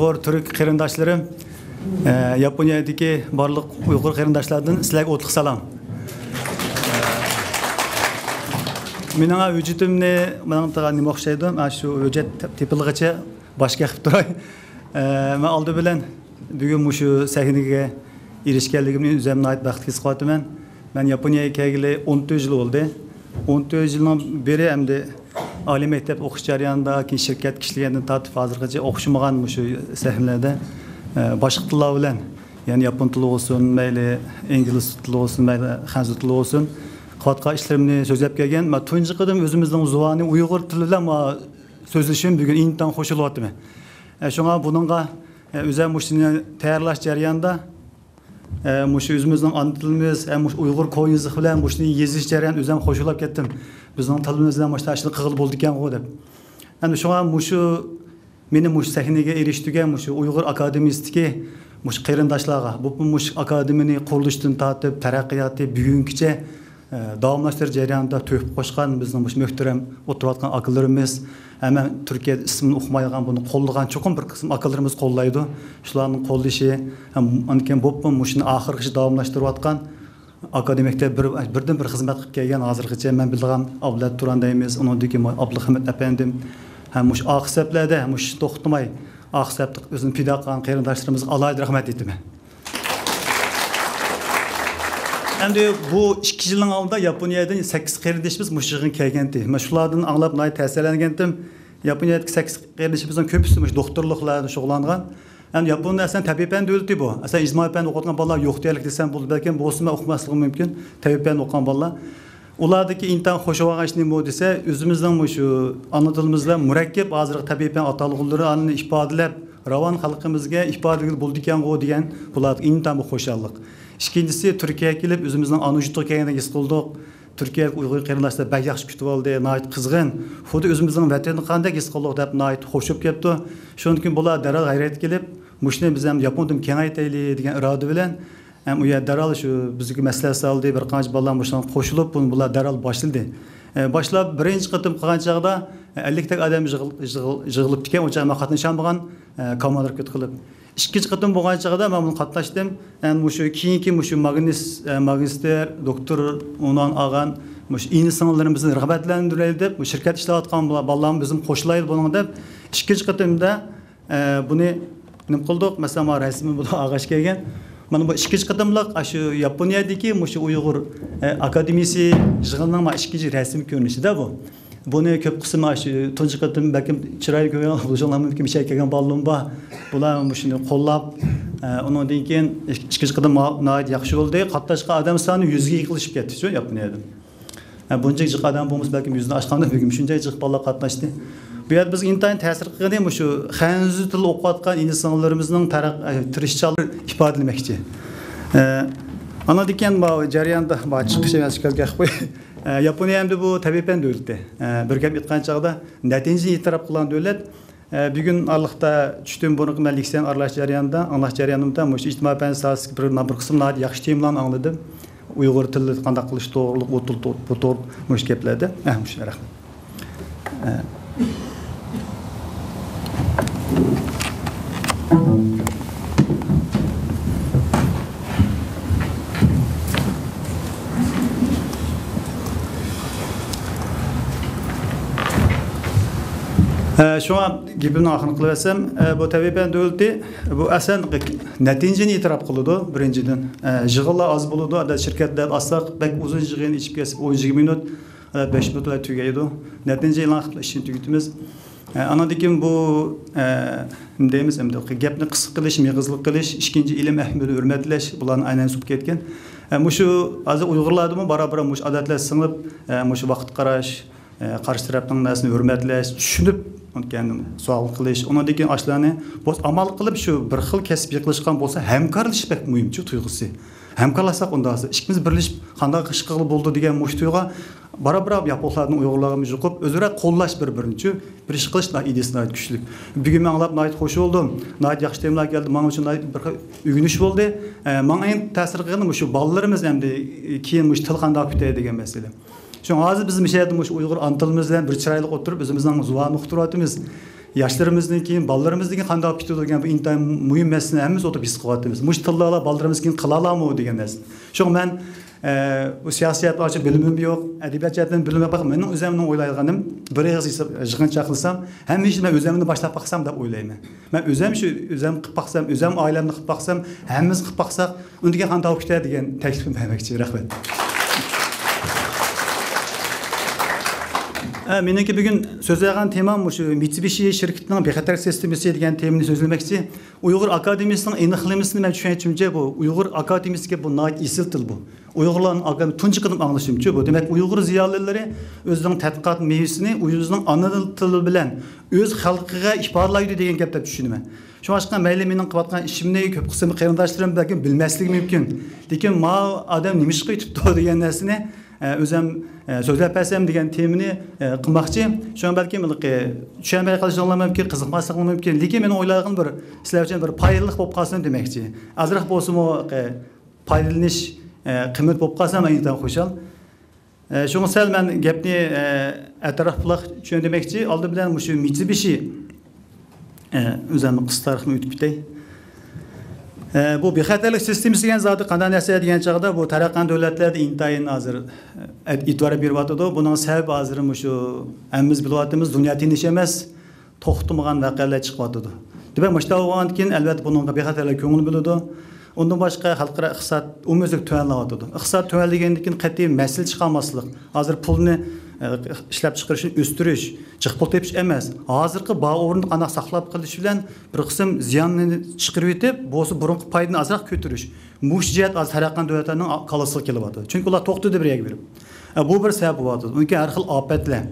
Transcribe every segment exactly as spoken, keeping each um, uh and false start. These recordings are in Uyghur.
ئۇيغۇر تۈرك قېرىنداشلىرىم، ئە، ياپونىيەدىكى بارلىق ئۇيغۇر قېرىنداشلاردىن سىلەرگە ئوتلۇق سالام. مېنىڭ ھۆججىتىمنى، مېنىڭ نېمە ئوخشايدۇ؟ مانا شۇ ھۆججەت تېپىلغىچە باش قېقىپ تۇراي. ئە، مەن ئالدى بىلەن بۈگۈن مۇشۇ سەھنىگە ئېرىشكەنلىكىمنى ئۆزۈم ناھايىتى بەختلىك ھېس قىلىۋاتىمەن. مەن ياپونىيەگە كەلگىلى ئون تۆت يىل بولدى. ئون تۆت يىلنىڭ بېرى ئەمدى ئالىي مەكتەپتە ئوقۇش جەريانىدا، كېيىن شىركەتكە ئىشلىگەندىن تارتىپ ھازىرغىچە ئوخشىمىغان مۇشۇ سەھنىلەردە، ئە، باشقا تىللار بىلەن، يەنى ياپون تىلى بولسۇن، مەيلى ئىنگلىز تىلى بولسۇن، مەيلى خەنزۇ تىلى بولسۇن، قىلىۋاتقان ئىشلىرىمنى سۆزلەپ كەلگەن. مەن تۇنجى قېتىم ئۆزىمىزنىڭ زۇۋانى ئۇيغۇر تىلى بىلەن ما-، سۆزلىشىم بۈگۈن ئىنتايىن خوش بولۇۋاتىمەن. ئە، شۇڭا بۇنىڭغا، ئە، ئۆزۈم مۇشۇنى تەييارلاش جەريانىدا، ئە، مۇشۇ ئۆزىمىزنىڭ ئانا تىلىمىز، ئە، مۇشۇ ئۇيغۇر كونا يېزىقى بىلەن مۇشۇنى يېزىش جەريانىدا ئۆزۈم خوش بولۇپ كەتتىم. بىزنىڭ تىلىمىز بىلەن مۇشۇنداق ئىشنى قىلغىلى بولىدىكەنغۇ دەپ. ئەمدى شۇڭا مۇشۇ مېنى مۇشۇ سەھنىگە ئېرىشتۈرگەن مۇشۇ ئۇيغۇر ئاكادېمىيىسىدىكى مۇشۇ قېرىنداشلارغا، بولۇپمۇ مۇشۇ ئاكادېمىيىنى قۇرۇلۇشىدىن تارتىپ تەرەققىياتى بۈگۈنگىچە، ئە، داۋاملاشتۇرۇش جەريانىدا تۆھپە قوشقان بىزنىڭ مۇشۇ مۆھتەرەم ئولتۇرۇۋاتقان ئاكىلىرىمىز، ھەممە تۈركىيەدە ئىسمىنى ئۇقمايدىغان، بۇنى قوللىغان چوقۇم بىر قىسىم ئاكىلىرىمىز قوللايدۇ. شۇلارنىڭ قوللىشى، ھەم ئاندىن كېيىن بولۇپمۇ مۇشۇنى ئاخىرغىچە داۋاملاشتۇرۇۋاتقان ئاكادېمىكتە بىر، بىردىن بىر خىزمەت قىلىپ كەلگەن، ھازىرغىچە مەن بىلىدىغان ئابلەت تۇران دەيمىز، ئۇنىڭدىن كېيىن ئابلىخەمەت ئەپەندىم، ھەم مۇشۇ ئاخىر سەپلەردە، مۇشۇ توختىماي ئاخىر سەپتە ئۆزىنى پىدا قىلغان قېرىنداشلىرىمىزغا ئالاھىدە رەھمەت ئېيتىمەن. ئەمدى بۇ ئىككى يىلنىڭ ئالدىدا ياپونىيەدىن سەككىز قېرىندىشىمىز مۇشۇ يىغىنغا كەلگەنتى. مەن شۇلاردىن ئاڭلاپ ناھايىتى تەسىرلەنگەنتىم. ياپونىيەدىكى سەككىز قېرىندىشىمىزنىڭ كۆپىسى مۇشۇ دوختۇرلۇقلاردا شۇغۇللانغان. ئەمدى ياپونىيە ئەسلەن تەبىئىي پەن دۆلىتى بۇ. ئەسلەن ئىجتىمائىي پەن ئوقۇۋاتقان بالىلار يوق دېيەرلىك دېسەم بولىدۇ. بەلكىم بولسىمۇ مەن ئۇقماسلىقىم مۇمكىن. تەبىئىي پەن ئوقۇغان بالىلار. ئۇلاردىكى ئىنتايىن خوش بولغان ئىش نېمە دېسە، ئۆزىمىزنىڭ مۇشۇ ئانا تىلىمىز بىلەن مۇرەككەپ ھازىرقى تەبىئىي پەن ئاتالغۇلىرىنى ئىپادىلەپ، راۋان خەلقىمىزگە ئىپادىلىگىلى بولىدىكەنغۇ دېگەن بۇلاردىكى ئىنتايىن بىر خۇشاللىق. ئىككىنچىسى، تۈركىيەگە كېلىپ ئۆزىمىزنىڭ ئانا يۇرتىغا كەلگەندەك ھېس قىلدۇق. تۈركىيەلىك ئۇيغۇر قېرىنداشلار بەك ياخشى كۈتۈۋالدى، ناھايىتى قىزغىن. خۇددى ئۆزىمىزنىڭ ۋەتىنىدە قاندەك ھېس قىلدۇق دەپ ناھايىتى خوش بولۇپ كەپتۇ. شۇنىڭدىن كېيىن بۇلار دەرھال غەيرەتكە كېلىپ، مۇشۇنى بىز ھەم ياپوندىن كېڭەيتەيلى دېگەن ئىرادە بىلەن، ھەم ئۇ يەر دەرھال شۇ بىزگە مەسلىھەت سالدى، بىر قانچە بالىلار مۇشۇنىڭغا قوشۇلۇپ، بۇنى بۇلار دەرھال باشلىدى. ئە، باشلاپ بىرىنچى قېتىم قىلغان چاغدا، ئە، ئەللىكتەك ئادەم يىغىل-، يىغىل-، يىغىلىپتىكەن، ئۇ چاغ مەن قاتنىشالمىغان، ئە، كاماندا ھەرىكەت قىلىپ. ئىككىنچى قېتىم بولغان چاغدا مەن بۇنى قاتناشتىم. ئەمدى مۇشۇ كېيىنكى مۇشۇ ماگنىس-، ئە، ماگىستىر، دوكتور ئۇنۋان ئالغان مۇشۇ ئىنى-سىڭىللىرىمىزنى رىغبەتلەندۈرەيلى دەپ، مۇشۇ شىركەتتە ئىشلەۋاتقان بالىلارمۇ بىزنى قوشۇلايلى بۇنىڭغا دەپ، ئىككىنچى قېتىمدا، ئە، بۇنى نېمە قىلدۇق؟ مەسىلەن، مانا رەسىمى بۇ ئالغاچ كەلگەن. مانا بۇ ئىككىنچى قېتىملىق ئاشۇ ياپونىيەدىكى مۇشۇ ئۇيغۇر، ئە، ئاكادېمىيىسى يىغىنىنىڭ مانا ئىككىنچى رەسىمىي كۆرۈنۈشىدە بۇ. بۇنى كۆپ قىسىم ئاشۇ تۇنجى قېتىم بەلكىم چىرايى كۆرگەن بولۇشۇڭلار مۇمكىن، مۇشۇ يەرگە كەلگەن بالىلىرىم بار. بۇلار مۇشۇنى قوللاپ، ئە، ئۇنىڭدىن كېيىن ئىك-، ئىككىنچى قېتىم ما-، ناھايىتى ياخشى بولدى. قاتناشقان ئادەم سانى يۈزگە يېقىنلىشىپ كەتتى شۇ ياپونىيەدىن. ئە، بۇنچە جىق ئادەم بولمىسا، بەلكىم يۈزدىن ئاشقاندۇ، بۈگۈن شۇنچە جىق بالىلار قاتناشتى. بۇ يەردە بىزگە ئىنتايىن تەسىر قىلغىنى مۇشۇ خەنزۇ تىلى ئوقۇۋاتقان ئىنى-سىڭىللىرىمىزنىڭ تەرەق-، ئە، تىرىشچانلىقى ئىپادىلىمەكچى. ئە، ئاندىن كېيىن بۇ جەرياندا بۇ چىقىش ئەمەس، گەپ قوي. ئە، ياپونىيە ئەمدى بۇ تەبىئىي پەن دۆلىتى. ئە، بىر گەپ ئېيتقان چاغدا نەتىجىنى ئېتىراپ قىلغان دۆلەت. ئە، بۈگۈن ئارىلىقتا چۈشتىن بۇرۇنقى مەن لېكسىيەنى ئارىلاش جەريانىدا، ئاڭلاش جەريانىمدا مۇشۇ ئىجتىمائىي پەن ساھەسىدىكى بىر، بىر قىسىم ناھايىتى ياخشى تېمىلارنى ئاڭلىدىم. ئۇيغۇر تىلى قانداق قىلىش توغرۇلۇق، بۇ تىل تو-، بۇ توغرۇلۇق مۇشۇ گەپلەردە. ئە، مۇشۇ، رەھمەت. ئە. ئە، شۇڭا گېپىمنىڭ ئاخىرىنى قىلىۋەتسەم، ئە، بۇ تەبىئىي پەن دۆلىتى، بۇ ئەسلەن نەتىجىنى ئېتىراپ قىلىدۇ، بىرىنچىدىن. ئە، يىغىنلار ئاز بولىدۇ، ئادەتتە شىركەتلەر ئالساق، بەك ئۇزۇن يىغىن ئېچىپ كەتسە، ئون يىگىرمە مىنۇت، ئادەتتە بەش مىنۇت بىلەن تۈگەيدۇ. نەتىجە ئېلان قىلىپ ئىشنى تۈگىتىمىز. ئە، ئانىڭدىن كېيىن بۇ، ئە، نېمە دەيمىز، ئەمدى گەپنى قىسقا قىلىش، مېغىزلىق قىلىش، ئىككىنچى ئىلىم ئەھمىيىتىنى ھۆرمەتلەش، بۇلارنى ئايلىنىپ كەتكەن. ئە، مۇشۇ ھازىر ئۇيغۇرلاردىمۇ بارا-بارا مۇشۇ ئادەتلەر سىڭىپ، ئە، مۇشۇ ۋاقىت قاراش، ئە، قارشى تەرەپنىڭ نەرسىنى ھۆرمەتلەش، چۈشىنىپ، ئۇنىڭ كەينىدىن سوئال قىلىش، ئۇنىڭدىن كېيىن ئاشۇلارنى بولسا ئامال قىلىپ شۇ بىر خىل كەسىپ يېقىنلاشقان بولسا، ھەمكارلىشىش بەك مۇھىمچۇ تۇيغۇسى. ھەمكارلاشساق ئۇنداق بولسا، ئىككىمىز بىرلىشىپ قانداق ئىش قىلغىلى بولىدۇ دېگەن مۇشۇ تۇيغۇ بارا-بارا ياپونلاردىن ئۇيغۇرلارغىمۇ يۇقۇپ، ئۆزئارا قوللاش بىر-بىرىنىچۇ، بىر ئىش قىلىش ئىدىيەسى ناھايىتى كۈچلۈك. بۈگۈن مەن ئاڭلاپ ناھايىتى خوش بولدۇم. ناھايىتى ياخشى تېمىلار كەلدى. ماڭا ئۈچۈن ناھايىتى بىر خىل ئۆگىنىش بولدى. ئە، ماڭا ئەڭ تەسىر قىلغىنى مۇشۇ بالىلىرىمىز ئەمدى كېيىن مۇشۇ تىل قانداق پۈتەي دېگەن مەسىلە. شۇڭا ھازىر بىز مۇشۇ يەردە مۇشۇ ئۇيغۇر ئانا تىلىمىز بىلەن بىر چىرايلىق ئولتۇرۇپ، ئۆزىمىزنىڭ زۇۋانىنى ئۇقتۇرۇۋاتىمىز. ياشلىرىمىزنىڭكى، بالىلىرىمىزنىڭكى قانداق پۈتىدۇ دېگەن بۇ ئىنتايىن مۇھىم مەسىلىنى ھەممىمىز ئوتتۇرىغا ھېس قىلىۋاتىمىز. مۇشۇ تىللالار بالىلىرىمىزكىن قىلالارمۇ دېگەن نەرسە. شۇڭا مەن، ئە، بۇ سىياسىيەت بويىچە بىلىمىم يوق، ئەدەبىيات جەھەتتىن بىلىمىم يوق. مېنىڭ ئۆزۈمنىڭ ئويلايدىغىنىم، بىر ئېغىز يىغىنچاقلىسام، ھەممە ئىشنى مەن ئۆزۈمدىن باشلاپ باقسام دەپ ئويلايمەن. مەن ئۆزۈم شۇ، ئۆزۈم قىلىپ باقسام، ئۆزۈم ئائىلەمدە قىلىپ باقسام، ھەممىمىز قىلىپ باقساق، ئۇندىكى قانداق بولۇپ كېتەر دېگەن تەكلىپنى بەرمەكچى. رەھمەت. ئە، مېنىڭكى بۈگۈن سۆزلەيدىغان تېمام مۇشۇ مىتسۇبىشى شىركىتىنىڭ بىخەتەرلىك سىستېمىسى دېگەن تېمىنى سۆزلىمەكچى. ئۇيغۇر ئاكادېمىيىسىنىڭ ئېنىقلىمىسىنى مەن چۈشەنچىمچە، بۇ ئۇيغۇر ئاكادېمىيىسىدىكى بۇ ناھايىتى ئېسىل تىل بۇ. ئۇيغۇرلارنىڭ ئاكادېمىيە تۇنجى قېتىم ئاڭلىشىمچە بۇ. دېمەك، ئۇيغۇر زىيالىيلىرى ئۆزىنىڭ تەتقىقات مېۋىسىنى ئۆزىنىڭ ئانا تىلى بىلەن ئۆز خەلقىگە ئىپادىلەيدۇ دېگەن گەپ دەپ چۈشىنىمەن. شۇڭلاشقا مەيلى مېنىڭ قىلىۋاتقان ئىشىمنى كۆپ قىسىم قېرىنداشلىرىم بەلكىم بىلمەسلىكى مۇمكىن. لېكىن ماۋۇ ئادەم نېمىشقا ئۆتۈپتۇ دېگەن نەرسىنى، ئە، ئۆزۈم، ئە، سۆزلەپ بەرسەم دېگەن تېمىنى، ئە، قىلماقچى. شۇڭا بەلكىم ھېلىقى چۈشەنمەي قېلىشىڭلار مۇمكىن، قىزىقماسلىقىڭلار مۇمكىن. لېكىن مېنىڭ ئويلايدىغىنىم بىر سىلەر ئۈچۈن بىر پايدىلىق بولۇپ قالسۇن دېمەكچى. ئازراق بولسىمۇ، ئە، پايدىلىنىش، ئە، قىممىتى بولۇپ قالسا مەن ئىنتايىن خۇشال. ئە، شۇڭا سەل مەن گەپنى، ئە، ئەتراپلىق چۈشەندۈرمەكچى. ئالدى بىلەن مۇشۇ مىتسۇبىشى، ئە، ئۆزۈمنىڭ قىسقا تارىخىنى ئۆتۈپ كېتەي. ئە، بۇ بىخەتەرلىك سىستېمىسى دېگەن زادى قانداق نەرسە دېگەن چاغدا، بۇ تەرەققىيات دۆلەتلەردە ئىنتايىن ھازىر، ئە، ئېتىبار بېرىۋاتىدۇ. بۇنىڭ سەۋەبى ھازىر مۇشۇ ھەممىمىز بىلىۋاتىمىز، دۇنيا تىنچ ئەمەس. توختىمىغان ۋەقەلەر چىقىۋاتىدۇ. دېمەك، مۇشۇنداق بولغاندىن كېيىن، ئەلۋەتتە، بۇنىڭغا بىخەتەرلىك كۆڭۈل بۆلىدۇ. ئۇندىن باشقا، خەلقئارا ئىقتىساد ئومۇميۈزلۈك تۆۋەنلەۋاتىدۇ. ئىقتىساد تۆۋەنلىگەندىن كېيىن، قەتئىي مەسىلە چىقارماسلىق. ھازىر پۇلنى، ئە، ئىشلەپچىقىرىشنى ئۆستۈرۈش، جىق پۇل تېپىش ئەمەس. ھازىرقى بار ئورنىنى قانداق ساقلاپ قېلىش بىلەن بىر قىسىم زىياننى چىقىرىۋېتىپ، بولسا بۇرۇنقى پايدىنى ئازراق كۆتۈرۈش. مۇشۇ جەھەت ھازىر تەرەققىيات دۆلەتلەرنىڭ كاللىسىغا كېلىۋاتىدۇ. چۈنكى ئۇلار توختىدى بىر يەرگە بېرىپ. ئە، بۇ بىر سەۋەب بولۇۋاتىدۇ. ئۇنىڭ كېيىن ھەر خىل ئاپەتلەر.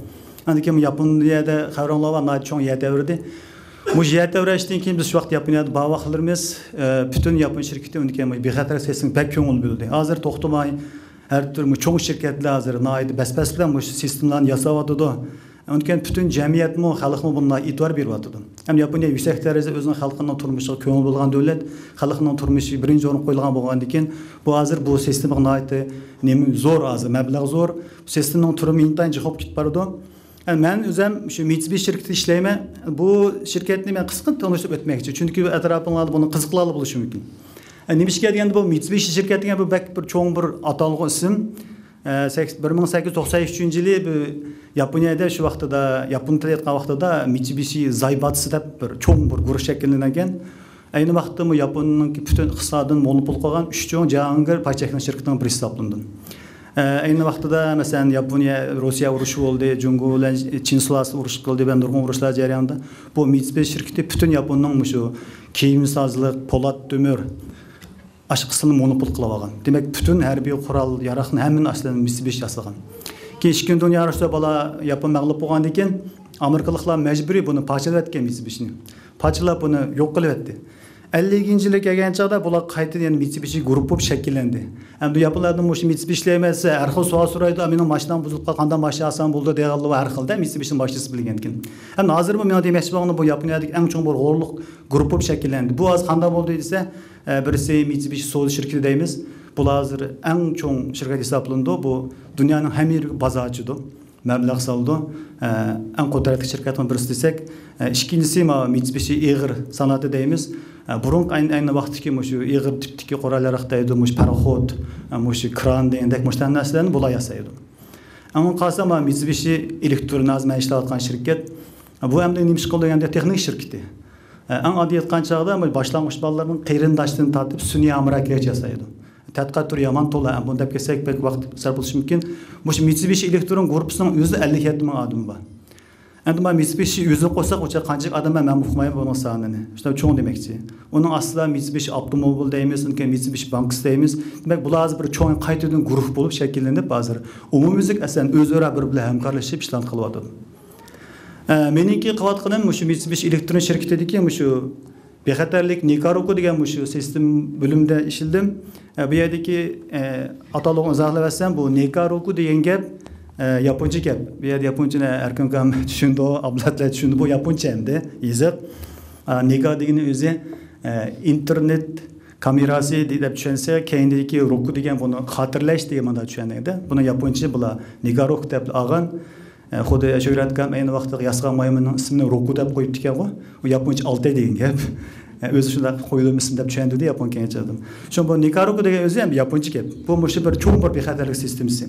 ئاندىن كېيىن ياپونىيەدە خەۋىرىڭلار بار، ناھايىتى چوڭ يەر تەۋرىدى. مۇشۇ يەر تەۋرەشتىن كېيىن بىز شۇ ۋاقىت ياپونىيەدە بار ۋاقىتلىرىمىز، ئە، پۈتۈن ياپون شىركىتى ئۇنىڭ كېيىن بىخەتەر سىستېمىسىغا بەك كۆڭۈل بۆلدى. ھازىر توختىماي ھەر تۈرلۈك چوڭ شىركەتلەر ھازىر ناھايىتى بەس-بەس بىلەن مۇشۇ سىستېمىلارنى ياساۋاتىدۇ. ئۇنىڭ كېيىن پۈتۈن جەمئىيەتمۇ، خەلقمۇ بۇنىڭغا ئېتىبار بېرىۋاتىدۇ. ھەم ياپونىيە يۈكسەك دەرىجىدە ئۆزىنىڭ خەلقىنىڭ تۇرمۇشىغا كۆڭۈل بۆلىدىغان دۆلەت، خەلقنىڭ تۇرمۇشى بىرىنچى ئورۇنغا قويۇلغان بولغاندىن كېيىن، بۇ ھازىر بۇ سىستېمىغا ناھايىتى نېمە زور، ھازىر مەبلەغ زور. بۇ سىستېمىنىڭ تۈرىمۇ ئىنتايىن جىق بولۇپ كېتىپ بارىدۇ. ھە، مەن ئۆزۈم شۇ مىتسۇبىشى شىركىتىدە ئىشلەيمەن. بۇ شىركەتنى مەن قىسقا تونۇشتۇرۇپ ئۆتمەكچى، چۈنكى ئەتراپىڭلاردا بۇنىڭ قىزىقلارلا بولۇشى مۇمكىن. ھە، نېمىشقا دېگەندە، بۇ مىتسۇبىشى شىركەت دېگەن بۇ بەك بىر چوڭ بىر ئاتالغۇ ئىسىم. ئە، سەكس-، بىر مىڭ سەككىز يۈز توقسەن ئۈچىنچى يىلى بۇ ياپونىيەدە شۇ ۋاقتىدا، ياپون تىلى ئېيتقان ۋاقتىدا مىتسۇبىشى زايباتسۇ دەپ بىر چوڭ بىر گۇرۇھ شەكىللەنگەن. ئەينى ۋاقىتتا بۇ ياپوننىڭكى پۈتۈن ئىقتىسادىنى مونوپول قىلغان ئۈچ چوڭ جاھانگىر پاي چەكلىگەن شىركىتىنىڭ بىرسى ھېسابلىنىدۇ. ئە، ئەينى ۋاقتىدا، مەسىلەن، ياپونىيە، روسىيە ئۇرۇشى بولدى، جۇڭگو بىلەن چىن سۇلالىسى ئۇرۇش قىلدى ۋە نۇرغۇن ئۇرۇشلار جەريانىدا بۇ مىتسۇبىشى شىركىتى پۈتۈن ياپوننىڭ مۇشۇ كىيىمسازلىق، پولات، تۆمۈر، ئاشۇ قىسمىنى مونوپول قىلىۋالغان. دېمەك، پۈتۈن ھەربىي قورال ياراغنى ھەممىنى ئاشۇ مىتسۇبىشى ياسىغان. كېيىن ئىككىنچى دۇنيا ئۇرۇشىدا بالا ياپون مەغلۇپ بولغاندىن كېيىن، ئامېرىكىلىقلار مەجبۇرىي بۇنى پارچىلىۋەتكەن مىتسۇبىشىنى. پارچىلاپ بۇنى يوق قىلىۋەتتى. ئەللىكىنچى يىلى كەلگەن چاغدا بۇلار قايتىدىن يەنە مىتسۇبىشى گۇرۇپ بولۇپ شەكىللەندى. ئەمدى ياپونلاردىن مۇشۇ مىتسۇبىشى ئىشلەيمەن دېسە، ھەر خىل سوئال سورايدۇ، «مېنىڭ ماشىنام بۇزۇلۇپ قالدى، قانداق ماشىنا ئالسام بولىدۇ؟» دېگەنلەر ھەر خىلدا مىتسۇبىشىنىڭ ماشىنىسى بىلگەنكىن. ئەمدى ھازىر بۇ مېنىڭ دېمەكچى بولغىنىم، بۇ ياپونىيەدىكى ئەڭ چوڭ بىر غورلۇق گۇرۇپپا شەكىللەندى. بۇ ھازىر قانداق بولدى دېسە، ئە، بىرسى مىتسۇبىشى سودا شىركىتى دەيمىز. بۇلار ھازىر ئەڭ چوڭ شىركەت ھېسابلىنىدۇ. بۇ دۇنيانىڭ ھەممە يېرىگە بازار ئاچىدۇ. مەبلەغ سالىدۇ. ئە، ئەڭ قۇدرەتلىك شىركەتنىڭ بىرسى دېسەك، ئە، ئىككىنچىسى ماۋۇ مىتسۇبىشى ئېغىر سانائىتى دەيمىز. ئە، بۇرۇنقى ئەينى، ئەينى ۋاقىتتىكى مۇشۇ ئېغىر تىپتىكى قورال ياراغ دەيدۇ، مۇشۇ پاراخوت، ئە، مۇشۇ كران دېگەندەك مۇشۇنداق نەرسىلەرنى بۇلار ياسايدۇ. ئەڭ قالسا ماۋۇ مىتسۇبىشى ئېلېكترون ھازىر مەن ئىشلەۋاتقان شىركەت. بۇ ئەمدى نېمە ئىش قىلىدۇ دېگەندە تېخنىك شىركىتى. ئە، ئەڭ ئاددىي ئېيتقان چاغدا باشلانغۇچ بالىلارنىڭ قېرىنداشتىن تارتىپ سۈنئىي ھامراكەش ياسايدۇ. تەتقىقات تۈرى يامان تولا، بۇنى دەپ كەتسەك بەك ۋاقىت سەرپ بولۇشى مۇمكىن. مۇشۇ مىتسۇبىشى ئېلېكترون گۇرۇپپىسىنىڭ ئۆزىدە ئەللىك يەتتە مىڭ ئادىمى بار. ئەمدى مانا مىتسۇبىشى ئۆزىنى قوشساق، ئۇ چاغ قانچىلىك ئادەم بار، مەن ئۇقمايمەن بۇنىڭ سانىنى. شۇنداق چوڭ دېمەكچى. ئۇنىڭ ئاستىدا مىتسۇبىشى ئاپتوموبىل دەيمىز، ئۇنىڭ كېيىن مىتسۇبىشى بانكىسى دەيمىز. دېمەك، بۇلار ھازىر بىر چوڭ قايتىدىن گۇرۇھ بولۇپ شەكىللىنىپ، ھازىر ئومۇميۈزلۈك ئەسلەن ئۆزئارا بىر بىلەن ھەمكارلىشىپ ئىشلارنى قىلىۋاتىدۇ. ئە، مېنىڭكى قىلىۋاتقىنىم مۇشۇ مىتسۇبىشى ئېلېكترون شىركىتىدىكى مۇشۇ بىخەتەرلىك نېكاروكۇ دېگەن مۇشۇ سىستېما بۆلۈمىدە ئىشلىدىم. ئە، بۇ يەردىكى، ئە، ئاتالغۇنى ئىزاھلاۋەتسەم، بۇ نېكاروكۇ دېگەن گەپ، ئە، ياپونچە گەپ. بۇ يەردە ياپونچىنى ئەركىن ئاكام چۈشىنىدۇ، ئابلەتلەر چۈشىنىدۇ. بۇ ياپونچە ئەمدى يېزىق. ئە، نېكا دېگىنى ئۆزى، ئە، ئىنتېرنېت كامېراسى دەپ چۈشەنسە، كەينىدىكى روكۇ دېگەن بۇنى خاتىرىلەش دېگەن مانا چۈشەندىڭىز. بۇنى ياپونچە بۇلار نېكاروكۇ دەپ ئالغان. ئە، خۇددى شۆھرەت ئاكام ئەينى ۋاقىتتا ياسىغان مايمۇننىڭ ئىسمىنى روكو دەپ قويۇپتىكەنغۇ. ئۇ ياپونچە ئالتە دېگەن گەپ. ئە، ئۆزى شۇنداق قويدۇم ئىسىم دەپ چۈشەندۈردى ياپون كېڭەشچىلىرىدىن. شۇڭا بۇ نىكاروكو دېگەن ئۆزى ھەم ياپونچە گەپ. بۇ مۇشۇ بىر چوڭ بىر بىخەتەرلىك سىستېمىسى.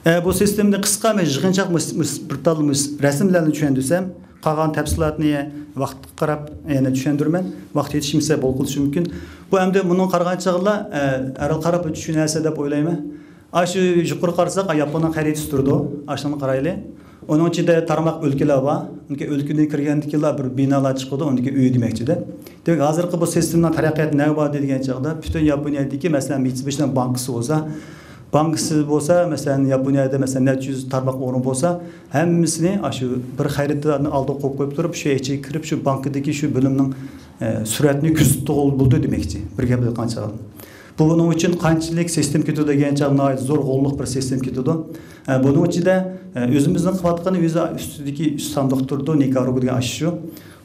ئە، بۇ سىستېمىنى قىسقا مەن يىغىنچاق مۇس-، مۇس-، بىر تال مۇس-، رەسىملەرنى چۈشەندۈرسەم، قالغان تەپسىلاتنى ۋاقىتقا قاراپ يەنە چۈشەندۈرىمەن. ۋاقىت يېتىشمىسە بولۇپ قېلىشى مۇمكىن. بۇ ئەمدى مۇنىڭغا قارىغان چاغلا، ئە، ھەر ھال قاراپ چۈشىنەرسىز دەپ ئويلايمەن. ئاشۇ يۇقىرى قارىساق، ياپوننىڭ خەرىتىسى تۇرىدۇ. ئاشۇنى قارايلى. ئۇنىڭ ئىچىدە تارماق ئۆلكىلەر بار. ئۇنىڭ كېيىن ئۆلكىدىن كىرگەندىكىنلا بىر بىنالار چىقىدۇ، ئۇنىڭ كېيىن ئۆي دېمەكچىدە. دېمەك، ھازىرقى بۇ سىستېمىنىڭ تەرەققىياتى نەگە باردى دېگەن چاغدا، پۈتۈن ياپونىيەدىكى، مەسىلەن، مىتسۇبىشىنىڭ بانكىسى بولسا، بانكىسى بولسا، مەسىلەن، ياپونىيەدە، مەسىلەن، نەچچە يۈز تارماق ئورۇن بولسا، ھەممىسىنى ئاشۇ بىر خەرىتىنى ئالدىغا قويۇپ قويۇپ تۇرۇپ، شۇ ئىچىگە كىرىپ، شۇ بانكىدىكى شۇ بۆلۈمنىڭ، ئە، سۈرئەتىنى كۆزىتىۋالغىلى بولىدۇ دېمەكچى. بىر گەپ ئېيتقان چاغدا. بۇ بۇنىڭ ئۈچۈن قانچىلىك سىستېما كېتىدۇ دېگەن چاغدا ناھايىتى زور غوللۇق بىر سىستېما كېتىدۇ. ئە، بۇنىڭ ئىچىدە، ئە، ئۆزىمىزنىڭ قىلىۋاتقىنى ئۆزى ئۈستىدىكى ئۈچ ساندۇق تۇرىدۇ، نىكاروگۇ دېگەن ئاشۇ شۇ.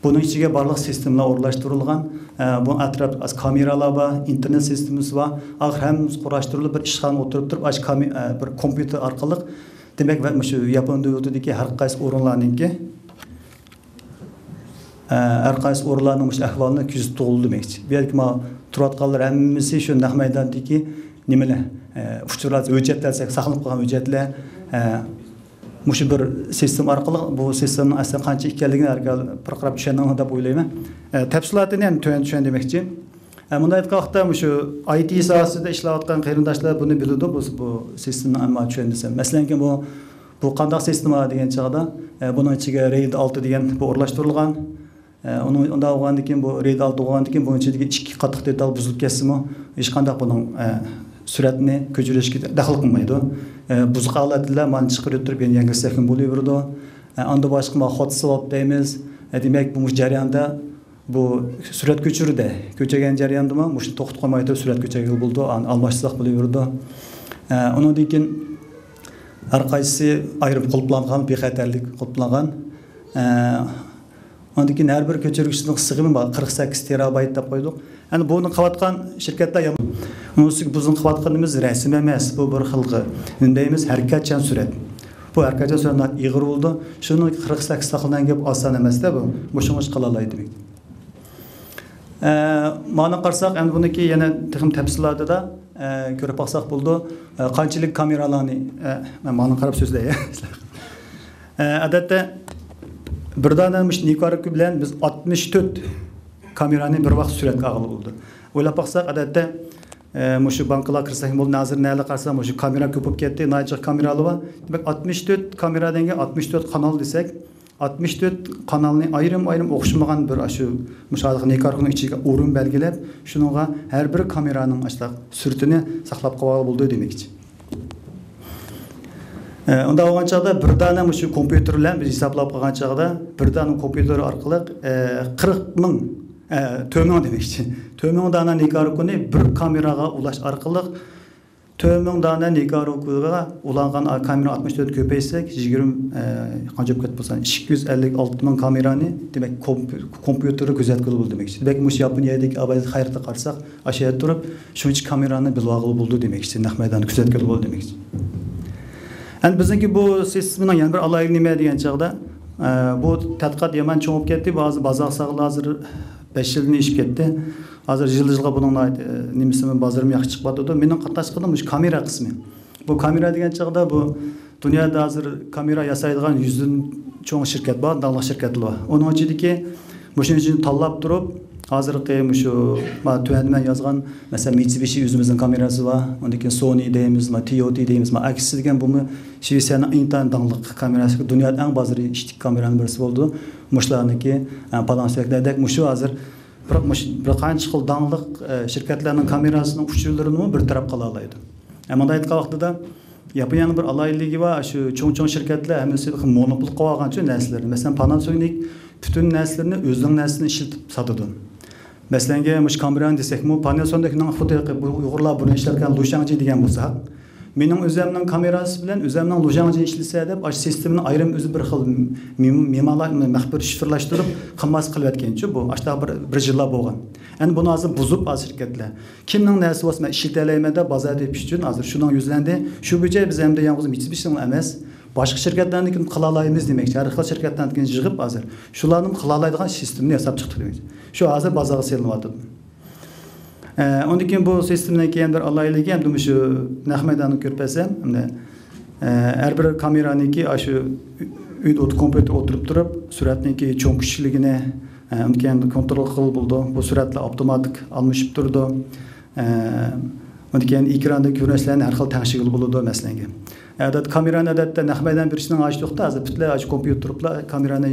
بۇنىڭ ئىچىگە بارلىق سىستېمىلار ئورۇنلاشتۇرۇلغان. ئە، بۇ ئەتراپ كامېرالار بار، ئىنتېرنېت سىستېمىسى بار. ئاخىر ھەممىسى قۇراشتۇرۇلۇپ، بىر ئىشخانىغا ئولتۇرۇپ تۇرۇپ، ئاشۇ كامې-، ئە، بىر كومپيۇتېر ئارقىلىق، دېمەك، ۋە مۇشۇ ياپون دۆلىتىدىكى ھەر قايسى ئورۇنلارنىڭكى ئە، ھەر قايسى ئورۇنلارنىڭ مۇشۇ ئەھۋالىنى كۆزىتىپ تۇرغىلى دېمەكچى. بۇ يەردىكى ما تۇرۇۋاتقانلار ھەممىسى شۇ نەق مەيداندىكى نېمىلەر، ئە، ئۇچۇرلار، ھۆججەتلەر دېسەك، ساقلىنىپ قالغان ھۆججەتلەر، ئە، مۇشۇ بىر سىستېما ئارقىلىق بۇ سىستېمىنىڭ ئەسلى قانچە ئىكەنلىكىنى ھەر ھال پىرقىراپ چۈشەندىڭلار دەپ ئويلايمەن. ئە، تەپسىلاتىنى ھەم تۆۋەن چۈشەن دېمەكچى. ئە، مۇنداق ئېيتقان ۋاقىتتا، مۇشۇ ئاي تى ساھەسىدە ئىشلەۋاتقان قېرىنداشلار بۇنى بىلىدۇ، بۇ، بۇ سىستېمىنى ئەمما چۈشەندۈرسەم. مەسىلەنكى، بۇ، بۇ قانداق سىستېما دېگەن چاغدا، ئە، بۇنىڭ ئىچىگە رېيد ئالتە دېگەن بۇ ئورۇنلاشتۇرۇلغان. ئە، ئۇنىڭ، ئۇنداق بولغاندىن كېيىن، بۇ رېيد ئالتە بولغاندىن كېيىن، بۇنىڭ ئىچىدىكى ئىككى قاتلىق دېتال بۇزۇلۇپ كەتسىمۇ، ھېچقانداق بۇنىڭ، ئە، سۈرئەتنى كۆچۈرۈشكە دەخلى قىلمايدۇ. ئە، بۇزۇق ھالەتتىلا مانا چىقىرىپ تۇرۇپ، يەنە يەڭگىلسەكمۇ بولۇۋېرىدۇ. ئە، ئاندىن باشقا، ما، خوت سىۋاپ دەيمىز. ئە، دېمەك، بۇ مۇشۇ جەرياندا بۇ سۈرەت كۆچۈرۈدە، كۆچۈرگەن جەرياندىمۇ مۇشۇنى توختىتىپ قويماي تۇرۇپ سۈرەت كۆچۈرگىلى بولىدۇ، ئان-، ئالماشتۇرساق بولۇۋېرىدۇ. ئە، ئۇنىڭدىن كېيىن ھەر قايسىسى ئايرىم قۇلۇپلانغان، بىخەتەرلىك قۇلۇپلانغان. ئە، ئاندىن كېيىن ھەر بىر كۆچۈرگۈچىنىڭ سىغىمى بار، قىرىق سەككىز تېرابايت دەپ قويدۇق. ئەنە بۇنى قىلىۋاتقان شىركەتلەر يامان. ئۇنىڭ ئۈستىگە بىزنىڭ قىلىۋاتقىنىمىز رەسىم ئەمەس، بۇ بىر خىلقى، نېمە دەيمىز، ھەرىكەتچان سۈرەت. بۇ ھەرىكەتچان سۈرەت ئېغىر بولىدۇ. شۇنىڭ قىرىق سەككىز ساقلىنىدىغان گەپ ئاسان ئەمەس-دە بۇ. مۇشۇنىڭ ئۈچۈن قىلالايدۇ دېمەك. ئە، مانا قارىساق، ئەمدى بۇنىڭكى يەنە تېخىمۇ تەپسىلاتىدا، ئە، كۆرۈپ باقساق بولىدۇ. ئە، قانچىلىك كامېرالارنى، ئە، مەن مانا قاراپ سۆزلەي. ئە، ئادەتتە بىر دانە مۇشۇ نىكاروكو بىلەن بىز ئاتمىش تۆت كامېرانى بىر ۋاقىت سۈرەتكە ئالغىلى بولىدۇ. ئويلاپ باقساق، ئادەتتە، ئە، مۇشۇ بانكىلار كىرسەك بولدى، ھازىر نەلەر قارىساق، مۇشۇ كامېرا كۆپ بولۇپ كەتتى، ناھايىتى جىق كامېرالار بار. دېمەك، ئاتمىش تۆت كامېرا دېگەن ئاتمىش تۆت قانال دېسەك، ئاتمىش تۆت قانالنى ئايرىم-ئايرىم ئوخشىمىغان بىر ئاشۇ مۇشۇ ھازىرقى نىكاروكونىڭ ئىچىگە ئورۇن بەلگىلەپ، شۇنىڭغا ھەر بىر كامېرانىڭ ئاشۇنداق سۈرىتىنى ساقلاپ قويغىلى بولىدۇ دېمەكچى. ئە، ئۇنداق بولغان چاغدا بىر دانە مۇشۇ كومپيۇتېر بىلەن بىز ھېسابلاپ قالغان چاغدا، بىر دانە كومپيۇتېر ئارقىلىق، ئە، قىرىق مىڭ، ئە، تۆت مىڭ دېمەكچى. تۆت مىڭ دانە نىكاروكونى بىر كامېراغا ئۇلاش ئارقىلىق تۆت مىڭ دانە نىكاروكوغا ئۇلانغان كامېرا ئاتمىش تۆت كۆپەيتسەك، يىگىرمە، ئە، قانچە بولۇپ كەتتى بولسا، ئىككى يۈز ئەللىك ئالتە مىڭ كامېرانى، دېمەك، كومپ-، كومپيۇتېردا كۆزەتكىلى بولىدۇ دېمەكچى. دېمەك، مۇشۇ ياپونىيەدىكى ئەھۋالغا قايتا قارىساق، ئاشۇ يەردە تۇرۇپ شۇنچە كامېرانى بىلىۋالغىلى بولىدۇ دېمەكچى، نەق مەيداندا كۆزەتكىلى بولىدۇ دېمەكچى. ئەمدى بىزنىڭكى بۇ سىستېمىنىڭ يەنە بىر ئالاھىدىلىكى نېمە دېگەن چاغدا، ئە، بۇ تەتقىقات يامان چوڭ بولۇپ كەتتى، ھازىر بازار ساغلى ھازىر بەش يىلدىن ئېشىپ كەتتى. ھازىر يىلدا يىلغا بۇنىڭ ناھايىتى، ئە، نېمىسىمۇ، بازىرىمۇ ياخشى چىقىپ بارىدۇ. مېنىڭ قاتناشقىنىم مۇشۇ كامېرا قىسمى. بۇ كامېرا دېگەن چاغدا بۇ دۇنيادا ھازىر كامېرا ياسايدىغان يۈزدىن چوڭ شىركەت بار، داڭلىق شىركەتلەر بار. ئۇنىڭ ئىچىدىكى مۇشۇنىڭ ئىچىدىن تاللاپ تۇرۇپ، ھازىرقى مۇشۇ، ما، تۆۋەندە مەن يازغان، مەسىلەن، مىتسۇبىشى ئۆزىمىزنىڭ كامېراسى بار، ئۇنىڭدىن كېيىن سونى دەيمىز، ما، تىيوتى دەيمىز، ما، ئەكسى دېگەن بۇمۇ شىۋېتسىيەنىڭ ئىنتايىن داڭلىق كامېراسى، دۇنيادا ئەڭ بازىرى ئىشتىك كامېرانىڭ بىرسى بولىدۇ. مۇشۇلارنىڭكى، ئە، پالان سۆكلەردەك مۇشۇ ھازىر بىر، مۇش-، بىر قانچە خىل داڭلىق، ئە، شىركەتلەرنىڭ كامېراسىنىڭ ئۇچۇرلىرىنىمۇ بىر تەرەپ قىلالايدۇ. ئە، مۇنداق ئېيتقان ۋاقتىدا ياپونىيەنىڭ بىر ئالاھىدىلىكى بار، شۇ چوڭ-چوڭ شىركەتلەر ھەممىسى بىر خىل مونوپول قىلىۋالغانچۇ نەرسىلەرنى. مەسىلەن، پاناسونىك پۈتۈن نەرسىلىرىنى ئۆزىنىڭ نەرسىسىنى ئىشلىتىپ ساتىدۇ. مەسىلەنگە، مۇشۇ كامېرانى دېسەكمۇ، پاناسونىكنىڭ خۇددى بۇ ئۇيغۇرلار بۇرۇن ئىشلەتكەن لۇشاڭجى دېگەن بولساق، مېنىڭ ئۆزەمنىڭ كامېراسى بىلەن ئۆزەمنىڭ لۇژاڭجى ئىشلىسە دەپ، ئاشۇ سىستېمىنى ئايرىم ئۆزى بىر خىل مېم-، مېمالا-، مەخپىي شىفىرلاشتۇرۇپ، قىلماس قىلىۋەتكەنچۇ بۇ. ئاشۇنداق بىر، بىر يىللار بولغان. ئەمدى بۇنى ھازىر بۇزۇپ، ھازىر شىركەتلەر. كىمنىڭ نەرسىسى بولسا، مەن ئىشلىتەلەيمەن دەپ بازار تېپىش ئۈچۈن ھازىر شۇنىڭ يۈزلەندى. شۇ بويىچە بىز ئەمدى يالغۇز مىتسۇبىشىنىڭلا ئەمەس، باشقا شىركەتلەرنىڭكىنى قىلالايمىز دېمەكچى. ھەر خىل شىركەتلەرنىڭكىنى يىغىپ ھازىر شۇلارنىمۇ قىلالايدىغان سىستېمىنى ياساپ چىقتۇق دېمەكچى. شۇ ھازىر بازارغا سېلىنىۋاتىدۇ. ئە، ئۇندىن كېيىن بۇ سىستېمىدىن كېيىن بىر ئالاھىدىلىكى ئەمدى مۇشۇ نەق مەيداننى كۆرۈپ بەرسەم، ئەمدى، ئە، ھەر بىر كامېرانىڭكى ئاشۇ ئۆيدە ئوت-، كومپيۇتېر ئولتۇرۇپ تۇرۇپ، سۈرەتنىڭكى چوڭ كىچىكلىكىنى، ئە، ئۇنى كېيىن كونترول قىلغىلى بولىدۇ. بۇ سۈرەتلەر ئاپتوماتىك ئالمىشىپ تۇرىدۇ. ئە، ئۇنى كېيىن ئېكراندا كۆرۈنۈشلەرنى ھەر خىل تەڭشىگىلى بولىدۇ، مەسىلەن. ئادەتتە كامېرانى ئادەتتە نەق مەيدان بېرىشنىڭ ھاجىتى يوق-تا، ھازىر پۈتۈنلەي ئاشۇ كومپيۇتېر تۇرۇپلا كامېرانى،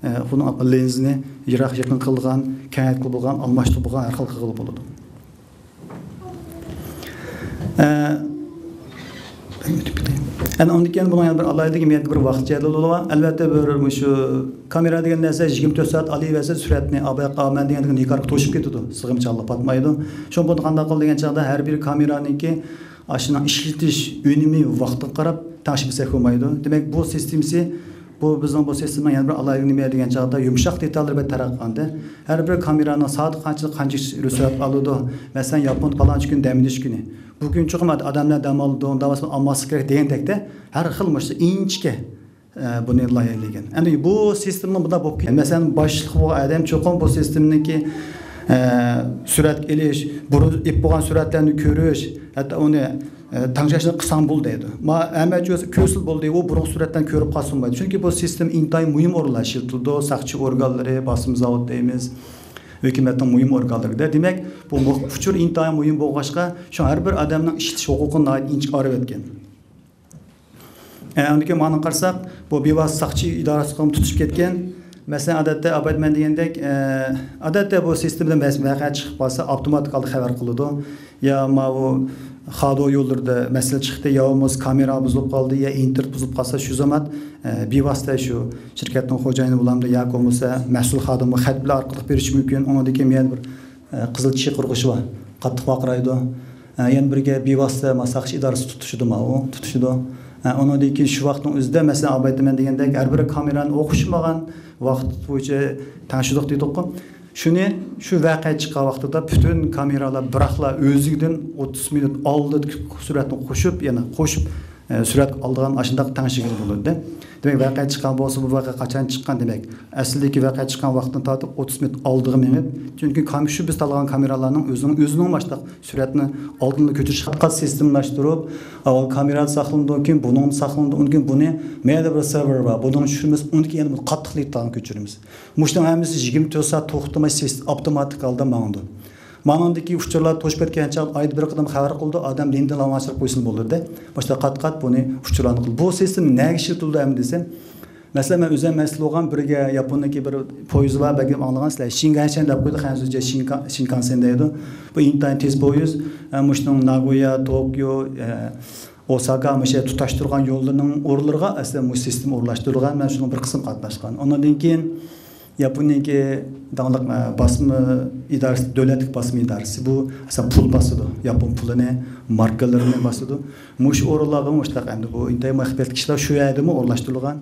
ئە، ئۇنىڭ لېنزىنى يىراق يېقىن قىلغان، كەڭەيتكىلى بولغان، ئالماشتۇرۇپ بولغان، ھەر خىل قىلغىلى بولىدۇ. ئە، ئەنە ئۇندىن كېيىن بۇنىڭ يەنە بىر ئالاھىدىلىكى، مېنىڭكى بىر ۋاقىت جەدۋىلى بولغان. ئەلۋەتتە، بىر مۇشۇ كامېرا دېگەن نەرسە يىگىرمە تۆت سائەت ئالىۋەرسە سۈرەتنى، ئاباياق ئالىمەن دېگەندىكىن نىكارغا توشۇپ كېتىدۇ، سىغىمچانلىق پاتمايدۇ. شۇڭا بۇنى قانداق قىل دېگەن چاغدا، ھەر بىر كامېرانىڭكى ئاشۇنىڭ ئىشلىتىش ئۈنۈمى، ۋاقتىغا قاراپ تەڭشىمىسەك بولمايدۇ. دېمەك، بۇ سىستېمىسى، بۇ بىزنىڭ بۇ سىستېمىنىڭ يەنە بىر ئالاھىدىلىكى نېمە دېگەن چاغدا، يۇمشاق دېتاللىرى بەك تەرەققىي قىلغاندا، ھەر بىر كامېرانىڭ سائەتتە قانچە، قانچە سۈرەت ئالىدۇ. مەسىلەن، ياپوندا پالانچى كۈنى دەم ئېلىش كۈنى. بۇ كۈن چوقۇم ئادەملەر دەم ئالىدۇ، ئۇنداق بولسا ئالماسلىق كېرەك دېگەندەكتە، ھەر خىل مۇشۇ ئىنچىكە، ئە، بۇنى لايىھەلىگەن. ئەمدى بۇ سىستېمىنىڭ بۇنداق بولۇپ كەتكەن. مەسىلەن، باشلىق بولغان ئادەم چوقۇم بۇ سىستېمىنىڭكى، ئە، سۈرەتكە ئېلىش، بۇرۇن ئېلىپ بولغان سۈرەتلەرنى كۆرۈش، ھەتتا ئۇنى، ئە، تەڭشەشنى قىلساڭ بولدى دەيدۇ. ما-، ھەممە كۆرسە، كۆرسە بولدى، ئۇ بۇرۇنقى سۈرەتلەرنى كۆرۈپ قالسا بولمايدۇ. چۈنكى بۇ سىستېما ئىنتايىن مۇھىم ئورۇنلار ئىشلىتىلىدۇ. ساقچى ئورگانلىرى، باسما زاۋۇت دەيمىز، ھۆكۈمەتنىڭ مۇھىم ئورگانلىرىدا. دېمەك، بۇ مۇ-، ئۇچۇر ئىنتايىن مۇھىم بولغاچقا، شۇ ھەر بىر ئادەمنىڭ ئىشلىتىش ھوقۇقىنى ناھايىتى ئىنچىكە ئايرىۋەتكەن. ئە، ئاندىن كېيىن مانا قارىساق، بۇ بىۋاسىتە ساقچى ئىدارىسىغا تۇتۇشۇپ كەتكەن. مەسىلەن، ئادەتتە ئاپايتمەن دېگەندەك، ئە، ئادەتتە بۇ سىستېمىدا مەس-، ۋەقە چىقىپ قالسا، ئاپتوماتىك ھالدا خەۋەر قىلىدۇ. يا ماۋۇ خادو يوللىرىدا مەسىلە چىقتى، يا بولمىسا كامېرا بۇزۇلۇپ قالدى، يا ئىنتېرنېت بۇزۇلۇپ قالسا، شۇ زامات، ئە، بىۋاسىتە شۇ شىركەتنىڭ خوجايىنى بولامدۇ ياكى بولمىسا مەسئۇل خادىمغا خەت بىلەن ئارقىلىق بېرىشى مۇمكىن. ئۇنىڭدىن كېيىن يەنە بىر، ئە، قىزىل چىقىرغۇچى بار، قاتتىق ۋارقىرايدۇ. ئە، يەنە بىرگە بىۋاسىتە ما ساقچى ئىدارىسى تۇتۇشىدۇ، ماۋۇ تۇتۇشىدۇ. ئە، ئۇنىڭدىن كېيىن شۇ ۋاقىتنىڭ ئۆزىدە، مەسىلەن، ئاپايتمەن دېگەندەك، ھەر بىر كامېرانى ئوخشىمىغان ۋاقىت بويىچە تەڭشىدۇق دېدۇققۇ. شۇنى، شۇ ۋەقە چىققان ۋاقتىدا پۈتۈن كامېرالار بىراقلا ئۆزلۈكىدىن ئوتتۇز مىنۇت ئالدىدا سۈرەتنى قوشۇپ، يەنە قوشۇپ، ئە، سۈرەتكە ئالىدىغان ئاشۇنداق تەڭشىگىلى بولىدۇ. دېمەك، ۋەقە چىققان بولسا، بۇ ۋەقە قاچان چىققان، دېمەك، ئەسلىدىكى ۋەقە چىققان ۋاقىتتىن تارتىپ ئوتتۇز مىنۇت ئالدىغا مېڭىپ، چۈنكى كام-، شۇ بىز تاللىغان كامېرالارنىڭ ئۆزىنىڭ، ئۆزىنىڭ مۇشۇنداق سۈرەتنى ئالدىنلا كۆچۈرۈش قاتقان سىستېمىلاشتۇرۇپ، ئاۋۋال كامېرادا ساقلىنىدۇ، كېيىن بۇنىڭدا ساقلىنىدۇ، ئۇنىڭدىن كېيىن بۇنى مەيلى بىر سېرۋېر بار، بۇنىڭغا چۈشۈرىمىز، ئۇنىڭدىن كېيىن يەنە بۇنى قاتتىق لېيتاغا كۆچۈرىمىز. مۇشۇنىڭ ھەممىسى يىگىرمە تۆت سائەت توختىماي سىست-، ئاپتوماتىك ھالدا ماڭىدۇ. مانىڭدىكى ئۇچۇرلار توشۇپ كەتكەن چاغدا ئايدا بىر قېتىم خەۋەر قىلىدۇ، ئادەم نېمىدىن ئاۋانسراپ قويسىمۇ بولىدۇ. باشتا قات-قات بۇنى ئۇچۇرلارنى قىلىدۇ. بۇ سىستېما نەگە ئىشلىتىلىدۇ ئەمدى دېسە، مەسىلەن، مەن ئۆزۈم مەسئۇل بولغان بىرگە ياپوننىڭكى بىر پويىزى بار، بەلكىم ئاڭلىغانسىلەر، شىنگەنشەن دەپ قويدى، خەنزۇجە شىنكا-، شىنكانسېن دەيدۇ. بۇ ئىنتايىن تېز پويىز. ئە، مۇشۇنىڭ ناگويا، توكيو، ئە، ئوساكا مۇشۇ تۇتاشتۇرغان يوللىرىنىڭ ئورۇنلىرىغا ئەسلى مۇشۇ سىستېما ئورۇنلاشتۇرۇلغان. مەن شۇنىڭ بىر قىسمى قاتناشقان. ئۇنىڭدىن كېيىن ياپونىيەدىكى داڭلىق، ئە، باسما ئىدارىسى، دۆلەتلىك باسما ئىدارىسى. بۇ ئەسلى پۇل باسىدۇ. ياپون پۇلىنى، ماركىلىرىنى باسىدۇ. مۇشۇ ئورۇنلارغا مۇشۇنداق ئەمدى بۇ ئىنتايىن مۇخبىرلىك ئىشلار شۇ يەردىمۇ ئورۇنلاشتۇرۇلغان.